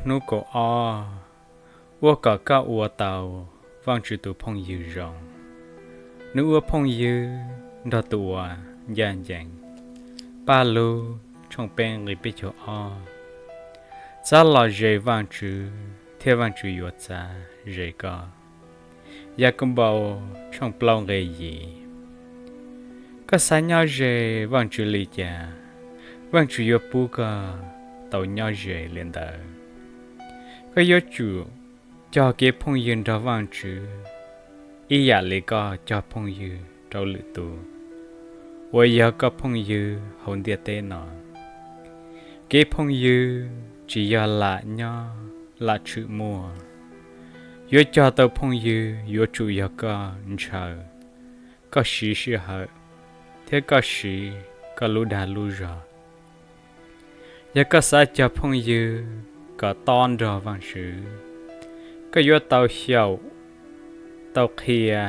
Hnub kaum ob, ua kom koj ua tau Vajtswv tus phooj ywg zoo. Nws ua phooj ywg nrog tus uas ncaj ncees. Paj Lug tshooj peb nqe peb caug ob. Txav los ze Vajtswv thiab Vajtswv yuav txav ze koj. Yakaunpaus tshooj plaub nqe yim. Koj xav nyob ze Vajtswv li cas, Vajtswv yuav pub koj tau nyob ze li ntawd. Koj yuav tsum cog kev phooj ywg nrog Vajtswv ib yam li koj cog phooj ywg rau lwm tus uas yog koj phooj ywg hauv ntiaj teb no. Kev phooj ywg tsis yog lam nyob lam tshwm muaj. Yuav cog tau phooj ywg yuav tsum yog koj ntshaw, koj siv sij hawm, thiab koj siv koj lub dag lub zog. Yog koj xav cog phooj ywg kom tob nrog Vajtswv, koj yuav tau xyaum, tau qhia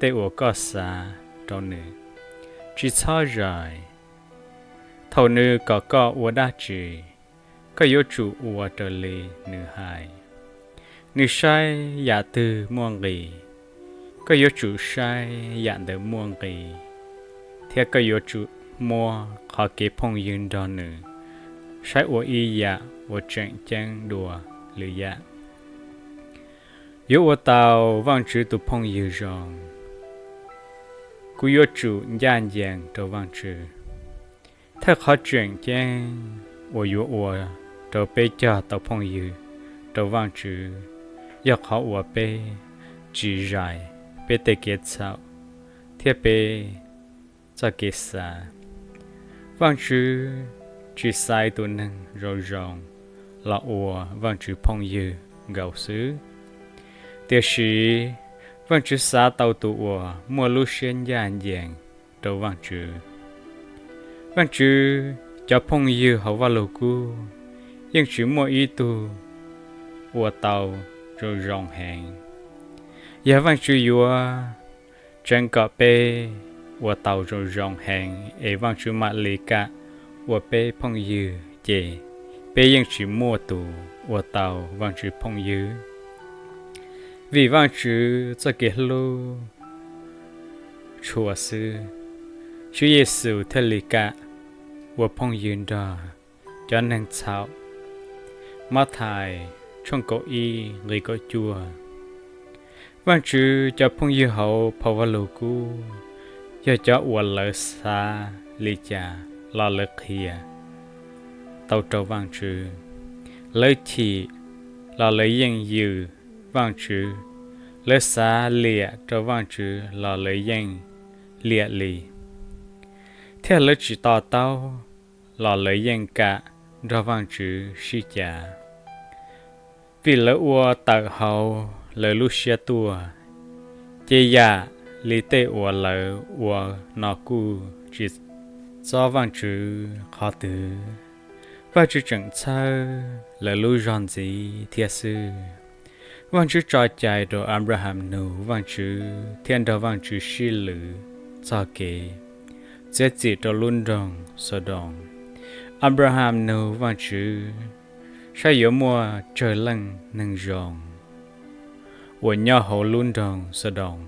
tej uas koj xav rau nws. Tsis txhob zais. Thaum nws kom koj ua dab tsi, koj yuav tsum ua raws li nws hais. Nws saib yam twg muaj nqis, koj yuav tsum saib yam ntawd muaj nqis, thiab koj yuav tsum muab qhov kev phooj ywg nrog nws saib ua ib yam uas tseem ceeb dua lwm yam. Yuav ua tau Vajtswv tus phooj ywg zoo, kuv yuav tsum ncaj ncees rau Vajtswv. Thawj qhov tseem ceeb uas yuav ua rau peb cog tau phooj ywg rau Vajtswv yog qhov uas peb tsis zais peb tej kev txhaum thiab peb txoj kev xav. Vajtswv tsis xaiv tus neeg zoo zoo los ua Vajtswv phooj ywg nkaus xwb, tiam sis Vajtswv xav tau tus uas muaj lub siab ncaj ncees rau Vajtswv. Vajtswv cov phooj ywg hauv Vajluskub yeej tsis muaj ib tug ua tau zoo zoo heev. Yog Vajtswv yuav tseev kom peb ua tau zoo zoo heev es Vajtswv mam li kam ua peb phooj ywg ces peb yeej tsis muaj tus ua tau Vajtswv phooj ywg. Vim Vajtswv txoj kev hlub tshua xwb, Tswv Yexus thiaj li kam ua phooj ywg nrog cov neeg txhaum. Mathais tshooj kaum ib nqe kaum cuaj. Vajtswv cov phooj ywg hauv Phau Vajluskub yog cov uas lawv xav li cas los lawv qhia tau rau Vajtswv. Lawv chim los lawv yeej yws Vajtswv, lawv xav liam rau Vajtswv los lawv yeej liam li, thiab lawv tsis to taub los lawv yeej kam nrog Vajtswv sib cav. Vim lawv ua tawm hauv lawv lub siab tuaj, ces yam li tej uas lawv ua no kuj tsis txob Vajtswv qhov twg. Vajtswv tseem txhawb lawv lub zog ntxiv thiab xwb. Vajtswv tso cai rau Anplahas nug Vajtswv thiab nrog Vajtswv sib lwv txog kev txiav txim rau lub nroog Xaudoos. Anplahas nug Vajtswv saib yuav muaj tsawg leej neeg zoo uas nyob hauv lub nroog Xaudoos,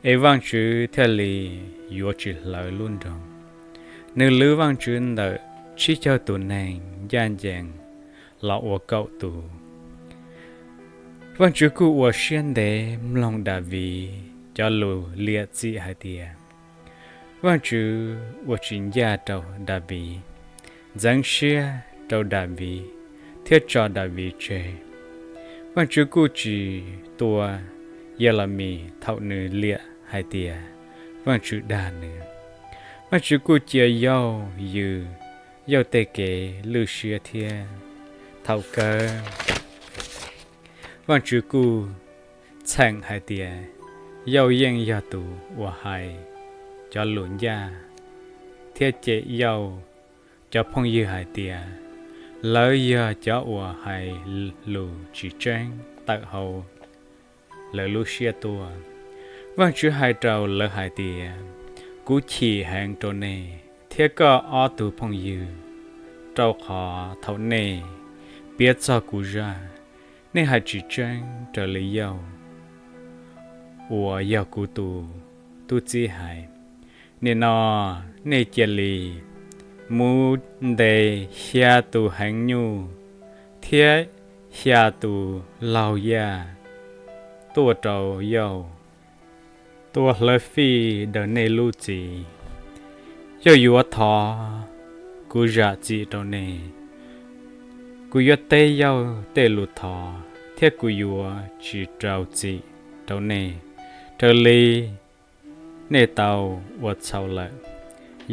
es Vajtswv thiaj li yuav tsis hlawv lub nroog. Nws lwv Vajtswv ntawm tsib caug tus neeg ncaj ncees los ua kaum tus. Vajtswv kuj ua siab ntev mloog Daviv cov lus liam txim hais tias, Vajtswv ua tsis ncaj rau Daviv, ntxeev siab rau Daviv thiab tso Daviv tseg. Vajtswv kuj tsis tua Yelamis thaum nws liam hais tias Vajtswv dag nws. Vajtswv kuj cia Yauj yws Yauj tej kev lwj siab thiab. Thaum kawg, Vajtswv kuj txheem hais tias Yauj yeej yog tus uas hais cov lus ncaj thiab cem Yauj cov phooj ywg hais tias lawv yog cov uas hais lus tsis tseeb tawm hauv lawv lub siab tuaj. Vajtswv hais rau lawv hais tias, Kuv chim heev rau nej thiab koj ob tug phooj ywg, rau qhov thaum nej piav txog kuv zaj, nej hais tsis tseeb raws li Yauj uas yog kuv tus tub txib hais. Nim no nej cia li mus ntes xya tus heev nyuj thiab xya tus laug yaj tuaj rau Yauj, tua hlawv fij daws nej lub txim. Yauj yuav thov kuv zam txim rau nej. Kuv yuav teb Yauj tej lus thov thiab kuv yuav tsis rau txim rau nej raws li nej tau ua txhaum lawm.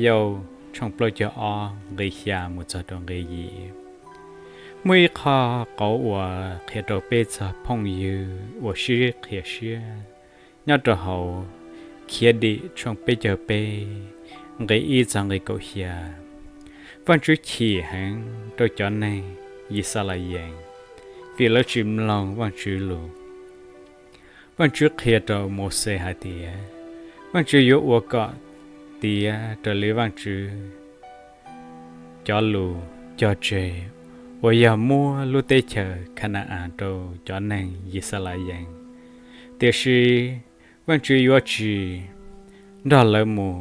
Yauj tshooj plaub caug ob nqe xya mus txog rau nqe yim. Muaj ib qho qauv uas qhia rau peb txog phooj ywg uas sib qhia siab nyob rau hauv Khiav Dim tshooj peb caug peb nqe ib txog nqe kaum xya. Vajtswv chim heev rau cov neeg Yixalayees vim lawv tsis mloog Vajtswv lus. Vajtswv qhia rau Mauxes hais tias, Vajtswv yuav ua kom tiav raws li Vajtswv cov lus cog tseg uas yog muab lub teb chaws Khana-as rau cov neeg Yixalayees. Tiam sis Vajtswv yuav tsis nrog lawv mus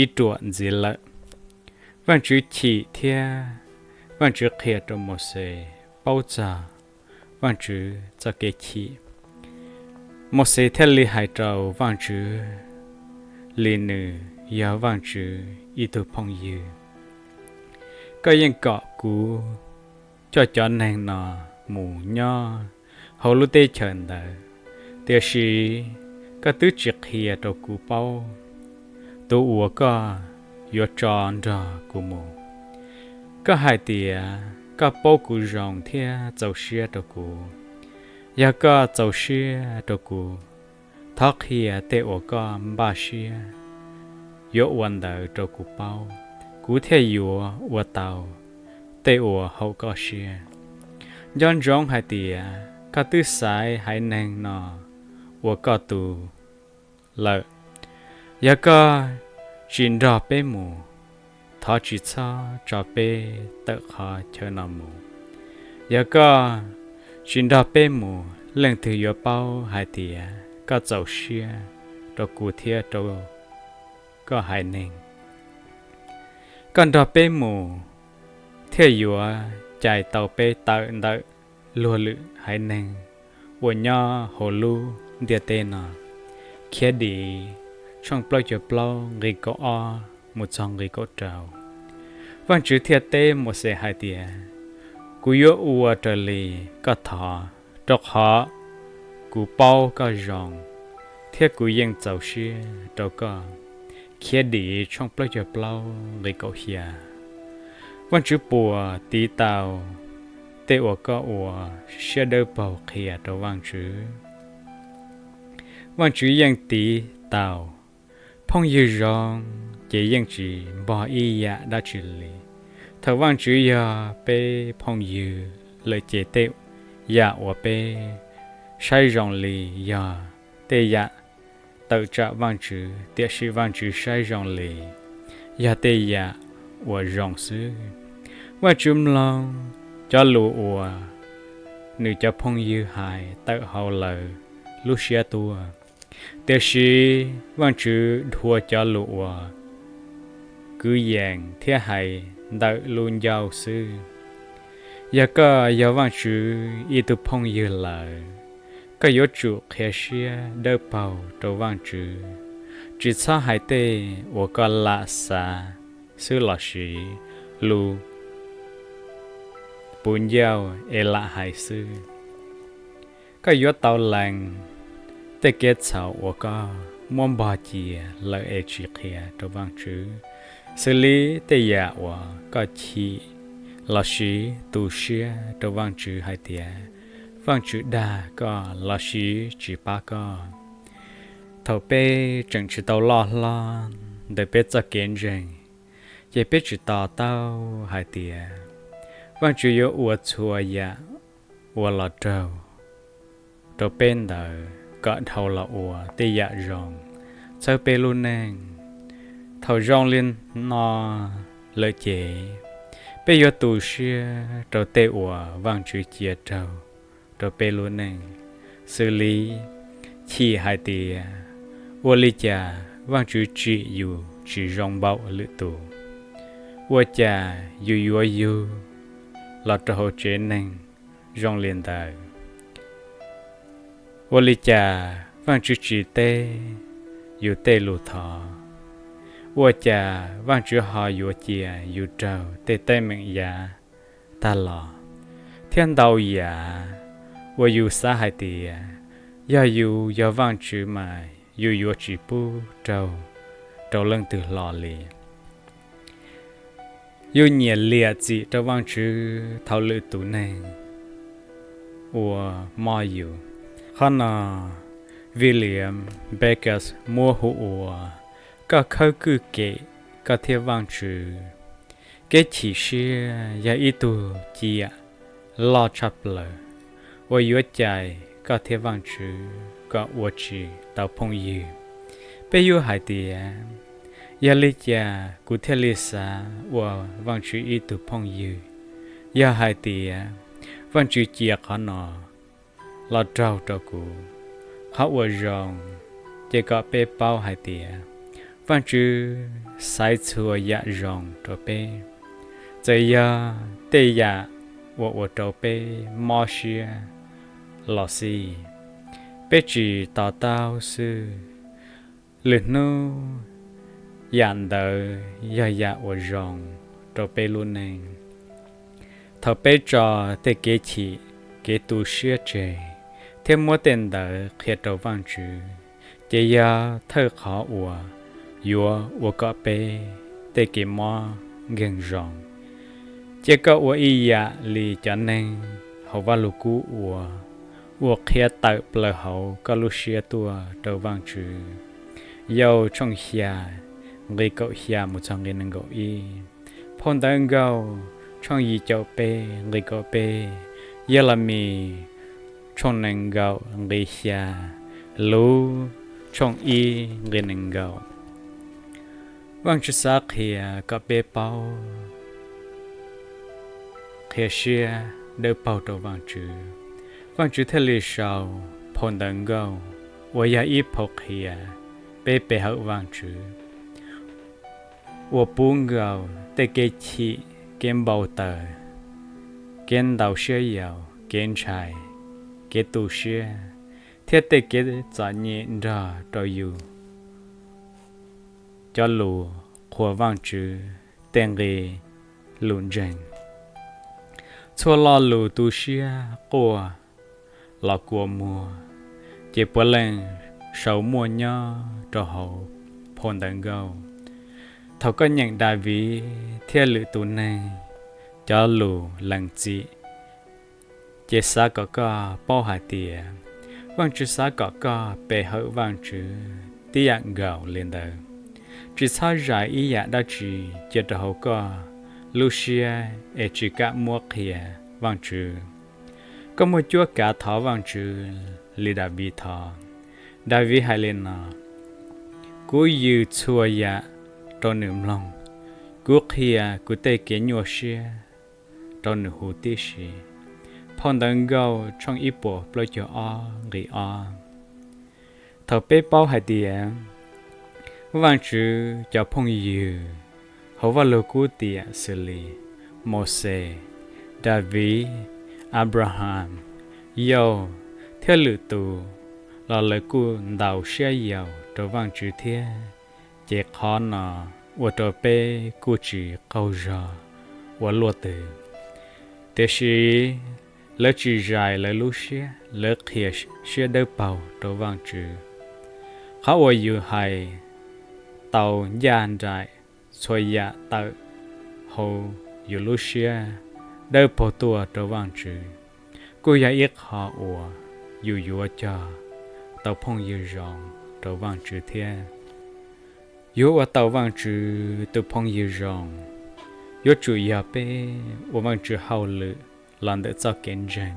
ib ruam ntxiv lawm. Vajtswv chim thiab Vajtswv qhia rau Mauxes paub txog Vajtswv txoj kev chim. Mauxes thiaj li hais rau Vajtswv li nws yog Vajtswv ib tug phooj ywg, Koj yeej kom kuv coj cov neeg no mus nyob hauv lub teb chaws ntawd, tiam sis koj twb tsis qhia rau kuv paub tus uas koj yuav tso nrog kuv mus. Koj hais tias koj paub kuv zoo thiab txaus siab rau kuv. Yog koj txaus siab rau kuv, thov qhia tej uas koj npaj siab yuav ua ntawd rau kuv paub, kuv thiaj yuav ua tau tej uas haum koj siab. Nco ntsoov hais tias koj twb xaiv haiv neeg no ua koj tug lawm. Yog koj tsis nrog peb mus, thov tsis txhob tso peb tawm qhov chaw no mus. Yog koj tsis nrog peb mus, leej twg yuav paub hais tias koj txaus siab rau kuv thiab rau koj haiv neeg? Koj nrog peb mus thiaj yuav cais tau peb tawm ntawm luag lwm haiv neeg uas nyob hauv lub ntiaj teb no. Khiav Dim tshooj plaub caug plaub nqe kaum ob mus txog nqe kaum rau. Vajtswv thiaj teb Mauxes hais tias, Kuv yuav ua raws li koj thov, rau qhov kuv paub koj zoo thiab kuv yeej txaus siab rau koj. Khiav Dim tshooj plaub caug plaub nqe kaum xya. Vajtswv puas tiv tau tej uas koj ua siab dawb paug qhia rau Vajtswv? Vajtswv yeej tiv tau. Phooj ywg zoo ces yeej tsis npog ib yam dab tsi li. Thaum Vajtswv yog peb phooj ywg lawm ces tej yam uas peb saib zoo li yog tej yam tawm tsam Vajtswv, tiam sis Vajtswv saib zoo li yog tej yam uas zoo xwb. Vajtswv mloog cov lus uas nws cov phooj ywg hais tawm hauv lawv lub siab tuaj, tiam sis Vajtswv dhuav cov lus uas kwv yees thiab hais ntawm lub ncauj xwb. Yog koj yog Vajtswv ib tug phooj ywg lawm, koj yuav tsum qhia siab dawb paug rau Vajtswv, tsis txhob hais tej uas koj lam xav xwb lossis lus puv ncauj es lam hais xwb. Koj yuav tau lees tej kev txhaum uas koj muab npog cia lawm es tsis qhia rau Vajtswv, xws li tej yam uas koj chim lossis tu siab rau Vajtswv hais tias Vajtswv dag koj lossis tsis pab koj. Thaum peb tseem tsis tau loj hlob ntawm peb txoj kev ntseeg, ces peb tsis to taub hais tias Vajtswv yuav ua txhua yam uas los raug rau peb ntawd kom dhau los ua tej yam zoo txhawb peb lub neej. Thaum zoo li no lawm ces Peb yuav tu siab rau tej uas Vajtswv cia raug rau peb lub neej, xws li chim hais tias ua li cas Vajtswv tsim yus tsis zoo npaum lwm tus, ua cas yus yuav yug los rau hauv tsev neeg zoo li ntawd, ua li cas Vajtswv tsis teb yus tej lus thov, ua cas Vajtswv ho yuav cia yus raug tej teeb meem yav tag los, thiab ntau yam uas yus xav hais tias yog yus yog Vajtswv mas yus yuav tsis pub raug rau leej twg hlo li. Yus nyiam liam txim rau Vajtswv thaum lwm tus neeg ua mob yus. Qhov no William Barclay muab hu ua koj khawb kwj kem koj thiab Vajtswv. Kev chim siab yog ib tug ciam loj tshaj plaws uas yuav cais koj thiab Vajtswv kom ua tsis tau phooj ywg. Peb yuav hais tias, yog li cas kuv thiaj li xav ua Vajtswv ib tug phooj ywg? Yog hais tias Vajtswv cia qhov no los raug rau kuv, qhov uas zoo, ces kom peb paub hais tias Vajtswv xaiv txhua yam zoo rau peb, txawm yog tej yam uas ua rau peb mob siab los xij, peb tsis to taub xwb. Lwm hnub yam ntawd yog yam uas zoo rau peb lub neej. Thaum peb tso tej kev chim, kev tu siab tseg thiab muab tej ntawd qhia rau Vajtswv, ces yog thawj qhov uas yuav ua kom peb tej kev mob nkeeg zoo. Cia koj ua ib yam li cov neeg hauv Vajluskub ua, uas qhia tawm plaws hauv koj lub siab tuaj rau Vajtswv. Yauj tshooj xya nqe kaum xya mus txog nqe nees nkaum ib, Phau Ntawv Nkauj tshooj yim caum peb nqe kaum peb, Yelemis tshooj nees nkaum nqe xya, Luv tshooj ib nqe nees nkaum. Vajtswv xav qhia kom peb paub qhia siab dawb paug rau Vajtswv, Vajtswv thiaj li sau Phau Ntawv Nkauj uas yog ib phau qhia peb pe hawm Vajtswv, uas puv nkaus tej kev chim, kev npau taws, kev ntau siab yau, kev ntshai, kev tu siab, thiab tej kev txom nyem nrog rau yus cov lus qhuas Vajtswv tej nqe lus ntseeg. Txhua lo lus tu siab quaj los kua muag, ces puav leej sau muaj nyob rau hauv Phau Ntawv Nkauj. Thaum koj nyeem Daviv thiab lwm tus neeg cov lus lees txim, ces xav kom koj paub hais tias Vajtswv xav kom koj pe hawm Vajtswv tib yam nkaus li ntawd. Tsis txhob zais ib yam dab tsi cia rau hauv koj lub siab es tsis kam muab qhia Vajtswv. Koj muaj cuab kav thov Vajtswv li Daviv thov. Daviv hais li no: Kuv yws txhua yam rau nws mloog, kuv qhia kuv tej kev nyuaj siab rau nws hu tib si. Phau Ntawv Nkauj tshooj ib puas plaub caug ob nqe ob. Thaum peb paub hais tias Vajtswv cov phooj ywg hauv Vajluskub tiam xws li Mauxes, Daviv, Abraham, Yauj thiab lwm tus los lawv kuj ntau siab yau rau Vajtswv thiab, ces qhov no ua rau peb kuj tsis qaug zog ua luaj twg. Tiam sis lawv tsis zais lawv lub siab, lawv qhia siab dawb paug rau Vajtswv. Qhov uas yus hais tau ncaj nraim txhua yam tawm hauv yus lub siab dawb paug tuaj rau Vajtswv, kuj yog ib qho uas yus yuav cog tau phooj ywg zoo rau Vajtswv thiab. Yuav ua tau Vajtswv tus phooj ywg zoo, yuav tsum yog peb ua Vajtswv hauj lwm los ntawm txoj kev ntseeg.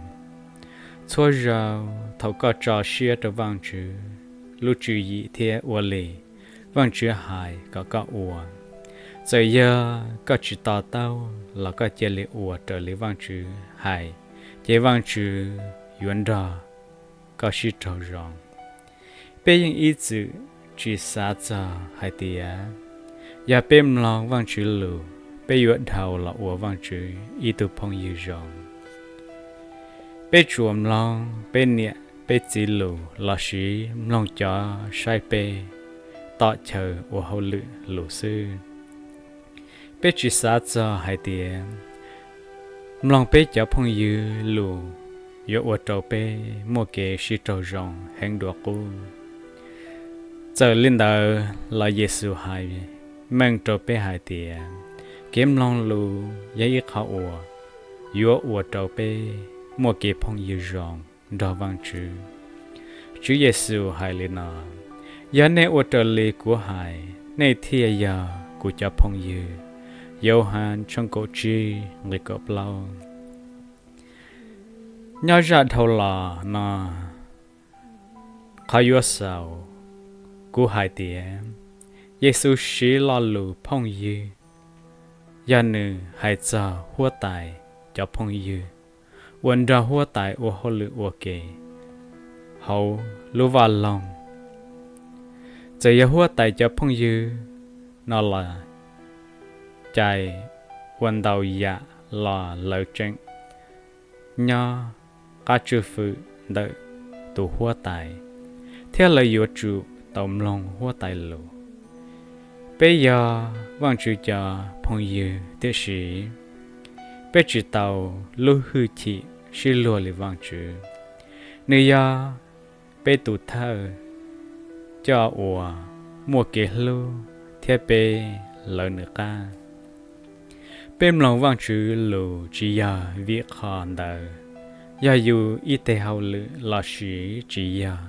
Txhua zaus thaum koj tso siab rau Vajtswv lub tswv yim thiab ua li Vajtswv hais kom koj ua, Txawm yog koj tsis to taub los koj cia li ua raws li Vajtswv hais, ces Vajtswv yuav nrog koj sib raug zoo. Peb yeej ib txwm tsis xav txog hais tias yog peb mloog Vajtswv lus, peb yuav dhau los ua Vajtswv ib tug phooj ywg zoo. Peb tsuas mloog peb niam peb txiv lus lossis mloog cov saib peb tom chaw ua hauj lwm lus xwb. Peb tsis xav txog hais tias mloog peb cov phooj ywg lus yuav ua rau peb muaj kev sib raug zoo heev dua qub. Txawm li ntawd los Yexus hais meej rau peb hais tias kev mloog lus yog ib qho uas yuav ua rau peb muaj kev phooj ywg zoo nrog Vajtswv. Tswv Yexus hais li no: Yog nej ua raws li kuv hais, nej thiaj yog kuv cov phooj ywg. Yauhas tshooj kaum tsib nqe kaum plaub. Nyob zaj dhau los no, qhov yuav xaus, kuv hais tias Yexus siv lo lus phooj ywg yog nws hais txog huab tais cov phooj ywg uas nrog huab tais ua hauj lwm ua ke hauv lub vaj loog. Txawm yog huab tais cov phooj ywg no los cais ua ntau yam los lawv tseem nyob qab tswj fwm ntawm tus huab tais, thiab lawv yuav tsum tau mloog huab tais lus. Peb yog Vajtswv cov phooj ywg, tiam sis peb tsis tau lub hwj chim sib luag li Vajtswv. Nws yog peb tus thawj coj uas muaj kev hlub thiab peb lawv nws qab. Peb mloog Vajtswv lus tsis yog vim qhov ntawd yog yus ib teg hauj lwm lossis tsis yog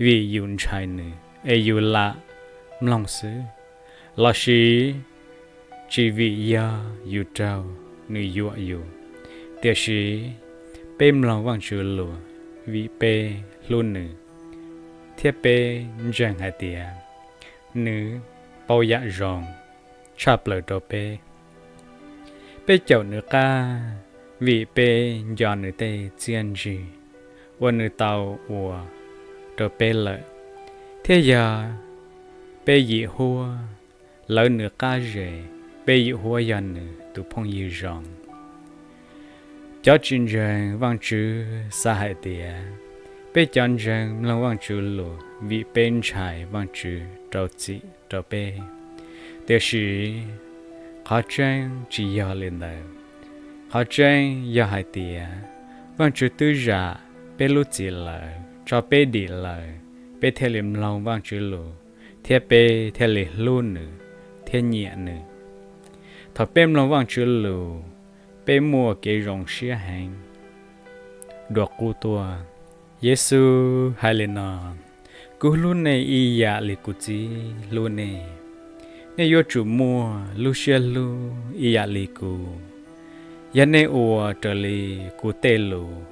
vim yus ntshai nws es yus lam mloog xwb, lossis tsis vim yog yus raug nws yuam yus. Tiam sis peb mloog Vajtswv lus vim peb hlub nws thiab peb ntseeg hais tias nws paub yam zoo tshaj plaws rau peb. Peb caum nws qab vim peb nco nws tej txiaj ntsig uas nws tau ua rau peb lawm, thiab yog peb yim huab lawv nws qab zes, peb yim huab yog nws tus phooj ywg zoo. Cov tsis ntseeg Vajtswv xav hais tias peb cov ntseeg mloog Vajtswv lus vim peb ntshai Vajtswv rau txim rau peb. Tiam sis qhov tseeb tsis yog li ntawd. Qhov tseeb yog hais tias Vajtswv twb zam peb lub txim lawm, tso peb dim lawm, peb thiaj li mloog Vajtswv lus, thiab peb thiaj li hlub nws thiab nyiam nws. Thaum peb mloog Vajtswv lus, peb muaj kev zoo siab heev dua qub tuaj. Yexus hais li no: Kuv hlub nej ib yam li kuv Txiv hlub nej. Nej yuav tsum muaj lub siab hlub ib yam li kuv. Yog nej ua raws li kuv tej lus,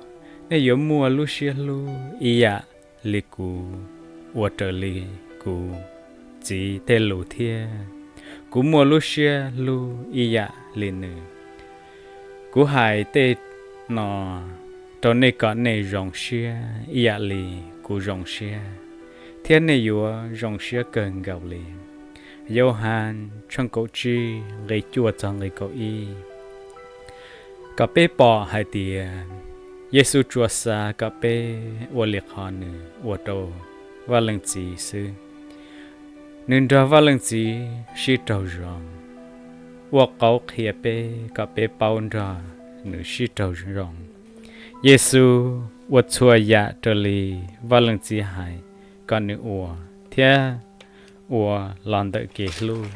nej yuav muaj lub siab hlub ib yam li kuv ua raws li kuv Txiv tej lus thiab. Kuv muaj lub siab hlub ib yam li nws. Kuv hais tej no rau nej kom nej zoo siab ib yam li kuv zoo siab, thiab nej yuav zoo siab kawg nkaus li. Yauhas tshooj kaum tsib nqe cuaj txog nqe kaum ib. Kom peb pom hais tias Yexus tsuas xav kom peb ua li qhov nws ua rau Vaj Leej Txiv xwb. Nws nrog Vaj Leej Txiv sib raug zoo, ua qauv qhia peb kom peb paub nrog nws sib raug zoo. Yexus ua txhua yam raws li Vaj Leej Txiv hais kom nws ua, thiab ua los ntawm kev hlub.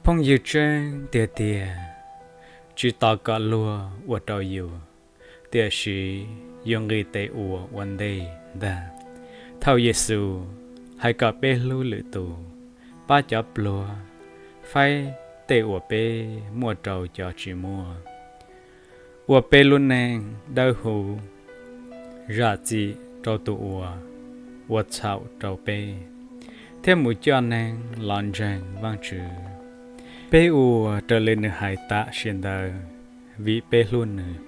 Phooj ywg tseeb tiag tiag tsis tos kom luag ua rau yus, tiam sis yus nqis tes ua ua ntej ntag. Thaum Yexus hais kom peb hlub lwm tus, pab cov pluag, faib tej uas peb muaj rau cov tsis muaj, ua peb lub neej dawb huv, zam txim rau tus uas ua txhaum rau peb, thiab mus coj neeg los ntseeg Vajtswv. Peb ua raws li nws hais tam sim ntawd vim peb hlub nws.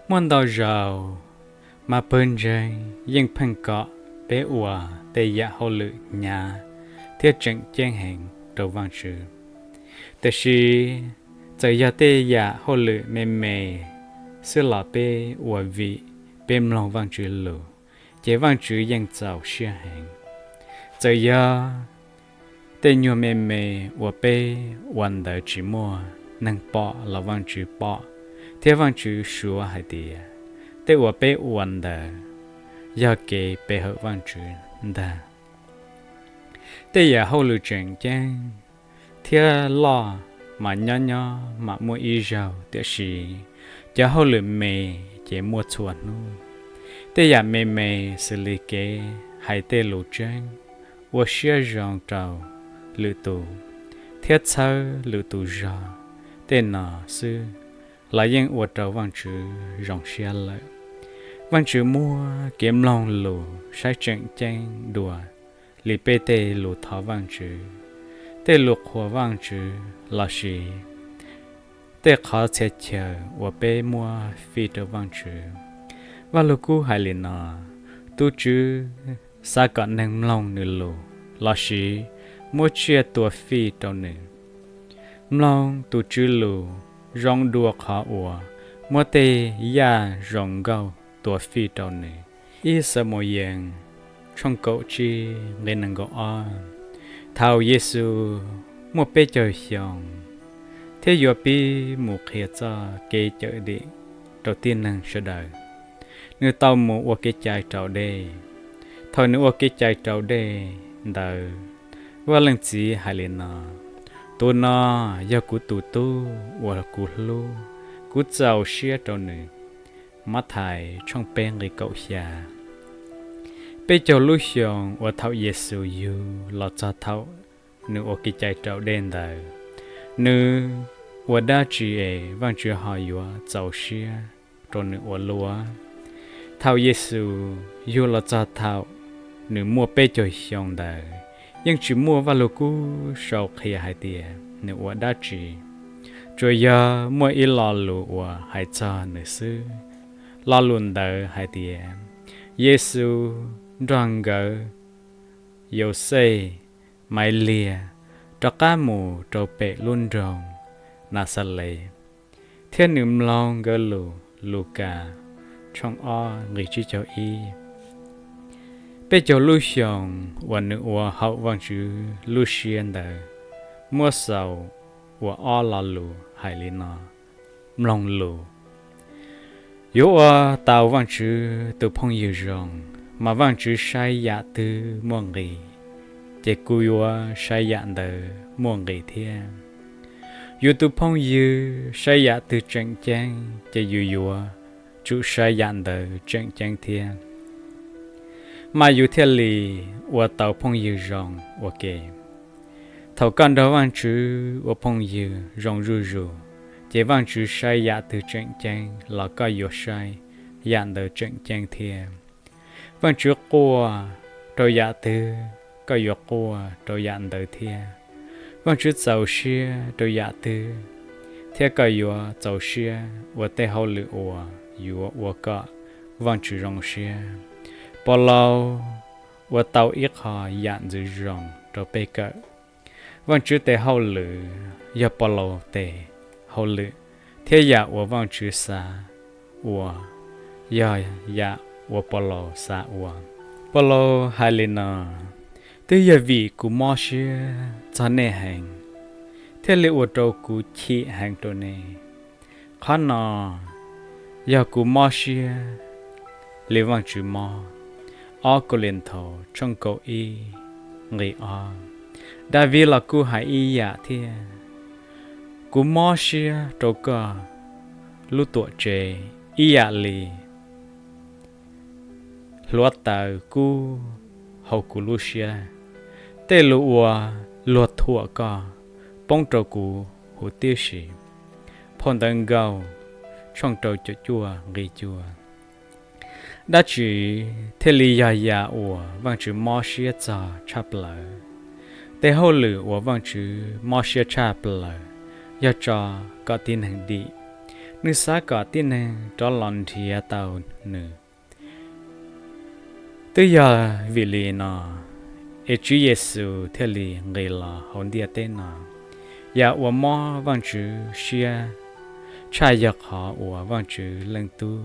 Muaj ntau zaus mas pawg ntseeg yeej pheej kom peb ua tej yam hauj lwm hnyav thiab tseem ceeb heev rau Vajtswv. Tiam sis txawm yog tej yam hauj lwm me me xwb los peb ua vim peb mloog Vajtswv lus, ces Vajtswv yeej txaus siab heev. Txawm yog tej nyuag me me uas peb ua ntawd tsis muaj neeg pom los Vajtswv pom, thiab Vajtswv suav hais tias tej uas peb ua ntawd yog kev pe hawm Vajtswv ntag. Tej yam hauj lwm tseem ceeb thiab loj mas nyob nyob mam muaj ib zaug, tiam sis cov hauj lwm me ces muaj txhua hnub. Tej yam me me xws li kev hais tej lus tseeb, ua siab zoo rau lwm tus, thiab txhawb lwm tus zog, tej no xwb los yeej ua rau Vajtswv zoo siab lawm. Vajtswv muab kev mloog lus saib tseem ceeb dua li peb tej lus thov Vajtswv, tej lus qhuas Vajtswv lossis tej qhov txhia chaw uas peb muab fij rau Vajtswv. Vajluskub hais li no: Tus Tswv xav kom neeg mloog nws lus lossis muab tsiaj tua fij rau nws. Mloog tus Tswv lus zoo dua qhov uas muab tej yaj zoo nkauj tua fij rau nws. Ib Xamuyees tshooj kaum tsib nqe nees nkaum ob. Thaum Yexus muaj peb caug xyoo thiab yuav pib mus qhia txoj kev cawm dim rau tib neeg sawv daws, nws tau mus ua kev cai raus dej. Thaum nws ua kev cai raus dej ntawd, Vaj Leej Txiv hais li no: Tus no yog kuv tus tub uas kuv hlub, kuv txaus siab rau nws. Mathais tshooj peb nqe kaum xya. Peb caug lub xyoos uas thaum Yexus yug los txog thaum nws ua kev cai raus dej ntawd, nws ua dab tsi es Vajtswv ho yuav txaus siab rau nws ua luaj? Thaum Yexus yug los txog thaum nws muaj peb caug xyoo ntawd, yeej tsis muaj Vaj Lug Kub sau qhia hais tias nws ua dab tsi, tsuas yog muaj ib lo lus uas hais txog nws xwb. Lo lus ntawd hais tias, Yexus nrog nkawd Yauxej, Maivliag rov qab mus rau pem lub nroog Naxales, thiab nws mloog nkawd lus. Lukas tshooj ob nqe tsib caug ib. Peb caug lub xyoos uas nws ua haum Vajtswv lub siab ntawd muab xaus ua ob lo lus hais li no: mloog lus. Yuav ua tau Vajtswv tus phooj ywg zoo, mas Vajtswv saib yam twg muaj nqis, ces kuv yuav saib yam ntawd muaj nqis thiab. Yus tus phooj ywg saib yam twg tseem ceeb, ces yus yuav tsum saib yam ntawd tseem ceeb thiab, mas yus thiaj li ua tau phooj ywg zoo ua ke. Thaum koj nrog Vajtswv ua phooj ywg zoo zuj zus, ces Vajtswv saib yam twg tseem ceeb los koj yuav saib yam ntawd tseem ceeb thiab. Vajtswv quaj rau yam twg, koj yuav quaj rau yam ntawd thiab. Vajtswv txaus siab rau yam twg, thiab koj yuav txaus siab ua tej hauj lwm uas yuav ua kom Vajtswv zoo siab. Paulus ua tau ib qho yam ntxwv zoo rau peb kawm. Vajtswv tes hauj lwm yog Paulus tes hauj lwm, thiab yam uas Vajtswv xav ua yog yam uas Paulus xav ua. Paulus hais li no: Twb yog vim kuv mob siab txog nej heev, thiaj li ua rau kuv chim heev rau nej. Qhov no yog kuv mob siab li Vajtswv mob. Ob Kauleethaus tshooj kaum ib nqe ob. Daviv los kuj hais ib yam thiab: Kuv mob siab rau koj lub tuam tsev ib yam li hluav taws kub hauv kuv lub siab. Tej lus uas luag thuam koj poob rau kuv huv tib si. Phau Ntawv Nkauj tshooj rau caum cuaj nqe cuaj. Dab tsi thiaj li yog yam uas Vajtswv mob siab txog tshaj plaws? Tej hauj lwm uas Vajtswv mob siab tshaj plaws yog tso kom tib neeg dim. Nws xav kom tib neeg rov los nrhiav tau nws. Twb yog vim li no es Tswv Yexus thiaj li nqis los hauv ntiaj teb no. Yam uas mob Vajtswv siab tshaj yog qhov uas Vajtswv Leej Tub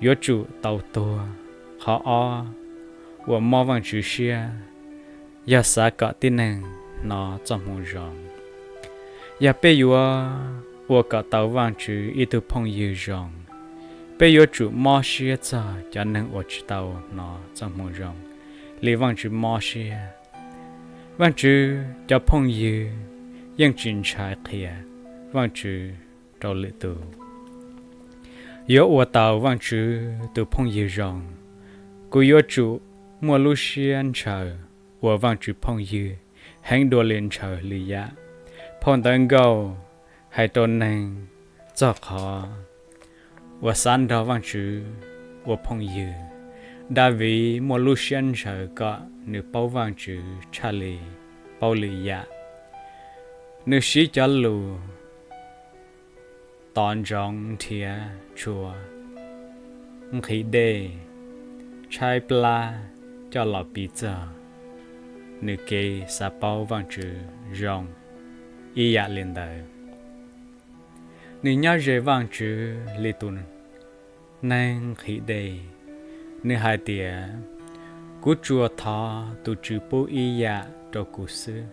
yuav tsum tau tuag. Qhov ob uas mob Vajtswv siab yog xav kom tib neeg hnov txoj moo zoo. Yog peb yuav ua kom tau Vajtswv ib tug phooj ywg zoo, peb yuav tsum mob siab txog cov neeg uas tsis tau hnov txoj moo zoo li Vajtswv mob siab. Vajtswv cov phooj ywg yeej tsis ntshai qhia Vajtswv rau lwm tus. Yuav ua tau Vajtswv tus phooj ywg zoo, kuv yuav tsum muaj lub siab ntshaw ua Vajtswv phooj ywg heev dua li ntshaw lwm yam. Phau Ntawv Nkauj hais rau neeg txog qhov uas xav nrog Vajtswv ua phooj ywg. Daviv muaj lub siab ntshaw kom nws paub Vajtswv tshaj li paub lwm yam. Nws siv cov lus tov ntsoov nrhiav tshua, nqhis dej, tshaib plab coj los piv txog nws kev xav paub Vajtswv zoo ib yam li ntawd. Nws nyob ze Vajtswv li tus neeg nqhis dej. Nws hais tias, kuv tsuas thov tus Tswv pub ib yam rau kuv xwb.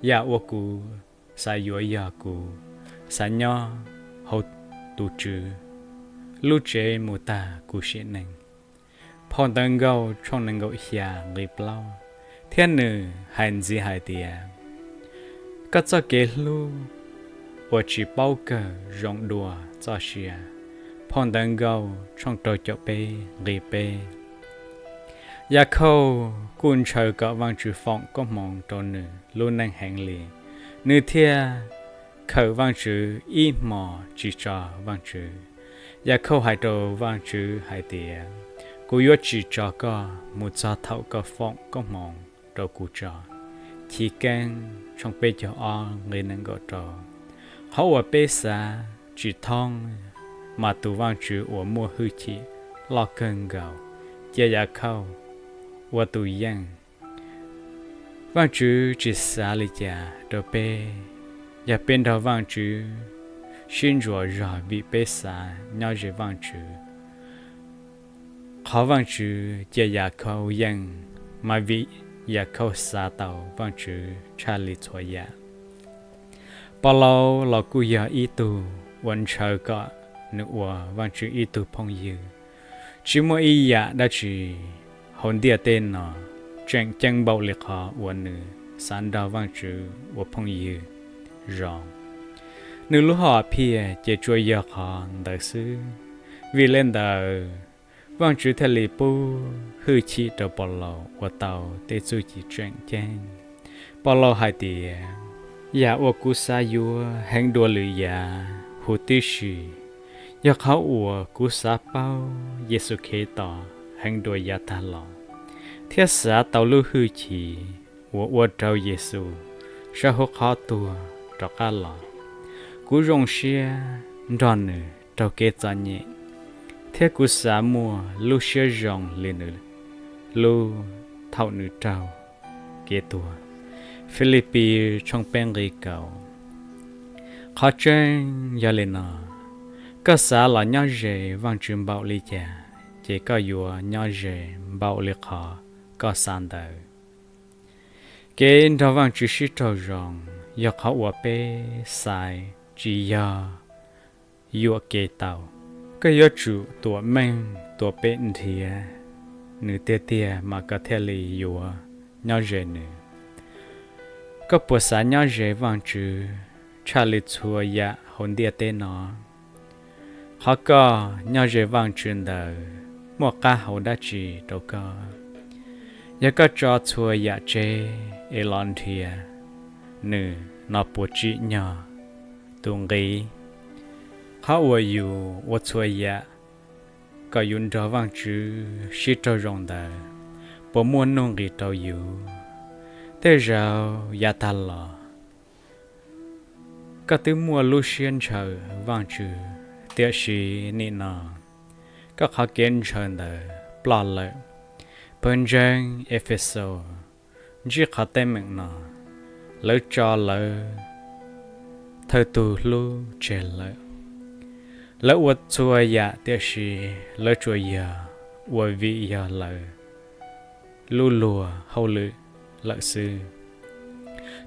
Yam uas kuv xav yuav yog kuv xav nyob hauv tus Tswv lub tsev mus tag kuv sim neej. Phau Ntawv Nkauj tshooj nees nkaum xya nqe plaub, thiab nws hais ntxiv hais tias, koj txoj kev hlub uas tsis paub kawg zoo dua txoj sia. Phau Ntawv Nkauj tshooj rau caum peb nqe peb. Yakhauj kuj ntshaw kom Vajtswv foom koob hmoov rau nws lub neej heev li, nws thiaj khawm Vajtswv ib hmos tsis tso Vajtswv. Yakhauj hais rau Vajtswv hais tias, kuv yuav tsis tso koj mus txog thaum koj foom koob hmoov rau kuv tso. Chiv Keeb tshooj peb caug ob nqe nees nkaum rau. Qhov uas peb xav tsis thoob, mas tus Vajtswv uas muaj hwj chim loj kawg nkaus cia Yakhauj ua tus yeej. Vajtswv tsis xav li cas rau peb yog peb nrog Vajtswv sib ntsuas zog vim peb xav nyob ze Vajtswv. Qhov Vajtswv cia Yakhauj yeej mas vim Yakhauj xav tau Vajtswv tshaj li txhua yam. Pov Laus los kuj yog ib tug uas ntshaw kom nws ua Vajtswv ib tug phooj ywg. Tsis muaj ib yam dab tsi hauv ntiaj teb no tseem ceeb npaum li qhov uas nws xav nrog Vajtswv ua phooj ywg zoo. Nws lub hom phiaj ces tsuas yog qhov ntawd xwb. Vim li ntawd, Vajtswv thiaj li pub hwj chim rau Pov Laus ua tau tej txuj ci tseem ceeb. Pov Laus hais tias, yam uas kuv xav yuav heev dua lwm yam huv tib si yog qhov uas kuv xav paub Yexus Khetos heev dua yav tag los, thiab xav tau lub hwj chim uas ua rau Yexus sawv hauv qhov tuag rov qab los. Kuv zoo siab nrog nws raug kev txom nyem, thiab kuv xav muaj lub siab zoo li nws lub thaum nws raug kev tuag. Filipis tshooj peb nqe kaum. Qhov tseeb yog li no, koj xav los nyob ze Vajtswv npaum li cas, ces koj yuav nyob ze npaum li qhov koj xav ntawd. Kev nrog Vajtswv sib raug zoo yog qhov uas peb xaiv, tsis yog yuam kev tau. Koj yuav tsum tuam meej tuam pem nrhiav nws tiag tiag mas koj thiaj li yuav nyob ze nws. Koj puas xav nyob ze Vajtswv tshaj li txhua yam hauv ntiaj teb no? Qhov koj nyob ze Vajtswv ntawd muaj qab hau dab tsi rau koj? Yog koj tso txhua yam tseg es los nrhiav nws no puas tsim nyog tus nqi? Qhov uas yus ua txhua yam kom yus nrog Vaajtswv sib raug zoo ntawd puas muaj nuj nqis rau yus? Tej zaum yav taag los koj twb muaj lub siab ntshaw Vaajtswv, tiam sis nim no koj qhov kev ntshaw ntawd ploj lawm. Pawg ntseeg Efexus ntsib qhov teeb meem no, lawv tso lawv thawj tug hlub tseg lawm. Lawv ua txhua yam tiam sis lawv tsuas yog ua vim yog lawv lub luag hauj lwm lawm xwb,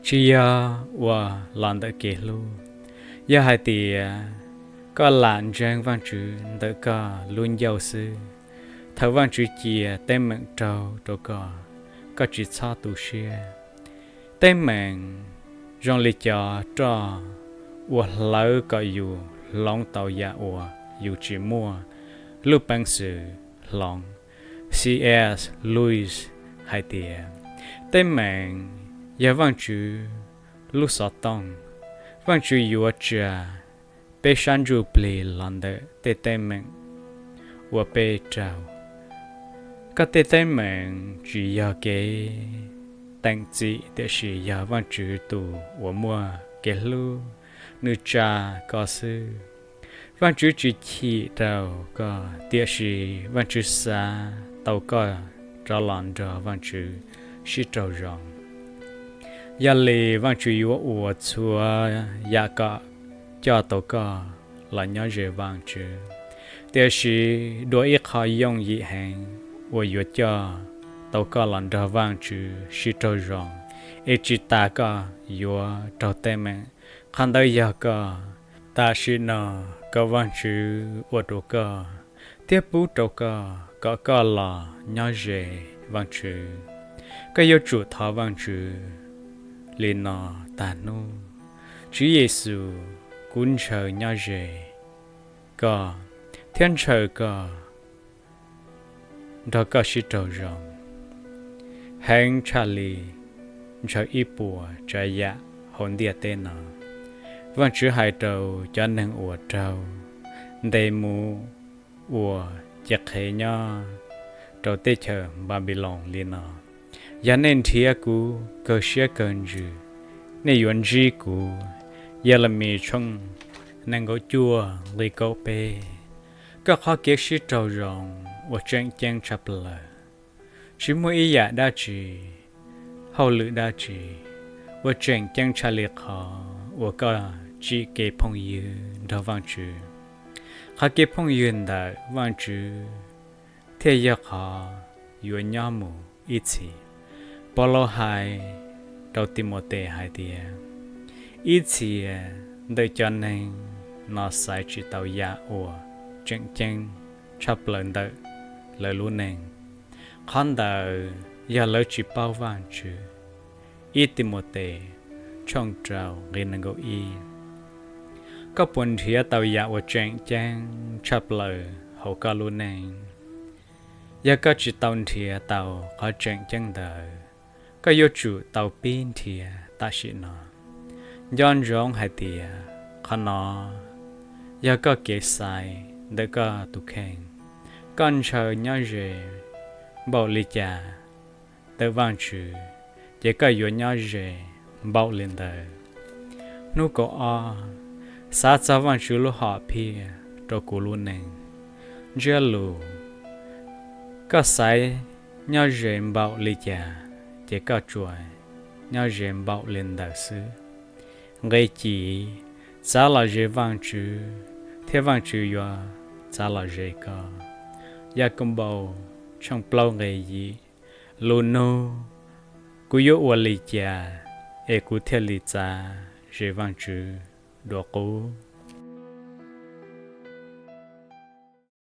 tsis yog ua los ntawm kev hlub. Yog hais tias koj lam ntseeg Vaajtswv ntawm koj lub ncauj xwb, thaum Vaajtswv cia teeb meem raug rau koj, koj tsis txhob tu siab. Teeb meem zoo li cov roj uas hlawv kom yus hloov tau yam uas yus tsis muaj lub peev xwm hloov. C. S. Lewis hais tias, teeb meem yog Vaajtswv lub xov tooj. Vaajtswv yuav tsa peb sab ntsuj plig los ntawm tej teeb meem uas peb raug. Koj tej teeb meem tsis yog kev teem txim tiam sis yog Vaajtswv tus uas muaj kev hlub, nws tsa koj xwb. Vaajtswv tsis chim rau koj, tiam sis Vaajtswv xav tau koj rov los nrog Vaajtswv sib raug zoo. Yog li Vaajtswv yuav ua txhua yam kom coj tau koj los nyob ze Vaajtswv. Tiam sis dua ib qho yooj yim heev uas yuav coj tau koj los nrog Vaajtswv sib raug zoo, es tsis tas koj yuav raug teeb meem, qhov ntawd yog koj. Tam sim no kom Vaajtswv ua rau koj thiab pub rau koj kom koj los nyob ze Vaajtswv. Koj yuav tsum thov Vaajtswv li no tag hnub: Tswv Yexus, kuv ntshaw nyob ze koj thiab ntshaw koj nrog koj sib raug zoo heev tshaj li ntshaw ib puas tsav yam hauv ntiaj teb no. Vaajtswv hais rau cov neeg uas raug ntes mus ua cev qhev nyob rau teb chaws Npanpiloos li no: Yog nej nrhiav kuv kawg siab kawg ntsws, nej yuav ntsib kuv. Yelemis tshooj nees nkaum cuaj nqe kaum peb. Koj qhov kev sib raug zoo uas tseem ceeb tshaj plaws, tsis muaj ib yam dab tsi, hauj lwm dab tsi uas tseem ceeb tshaj li qhov uas koj tsim kev phooj ywg nrog Vaajtswv. Qhov kev phooj ywg ntawm Vaajtswv thiaj yog qhov yuav nyob mus ib txhis. Paulus hais rau Timautes hais tias, ib txhia ntawm cov neeg no xaiv tsis tau yam uas tseem ceeb tshaj plaws ntawm lawv lub neej. Qhov ntawd yog lawv tsis paub Vaajtswv. Ib Timautes tshooj rau nqe nees nkaum ib. Koj puas nrhiav tau yam uas tseem ceeb tshaj plaws hauv koj lub neej? Yog koj tsis tau nrhiav tau qhov tseem ceeb ntawd, koj yuav tsum tau pib nrhiav tam sim no. Nco ntsoov hais tias qhov no yog koj kev xaiv ntawm koj tus kheej. Koj ntshaw nyob ze npaum li cas ntawm Vaajtswv, ces koj yuav nyob ze npaum li ntawd. Hnub kaum ob, xav txog Vaajtswv lub hom phiaj rau kuv lub neej. Ntsiab lus: koj xaiv nyob ze npaum li cas, ces koj tsuas nyob ze npaum li ntawd xwb. Nqe civ: txav lom zem Vaajtswv thiab Vaajtswv yuav txav lom zem koj. Yakaunpaus tshooj plaub nqe yim. Lus nug: kuv yuav ua li cas es kuv thiaj li txav zem Vaajtswv dua qub?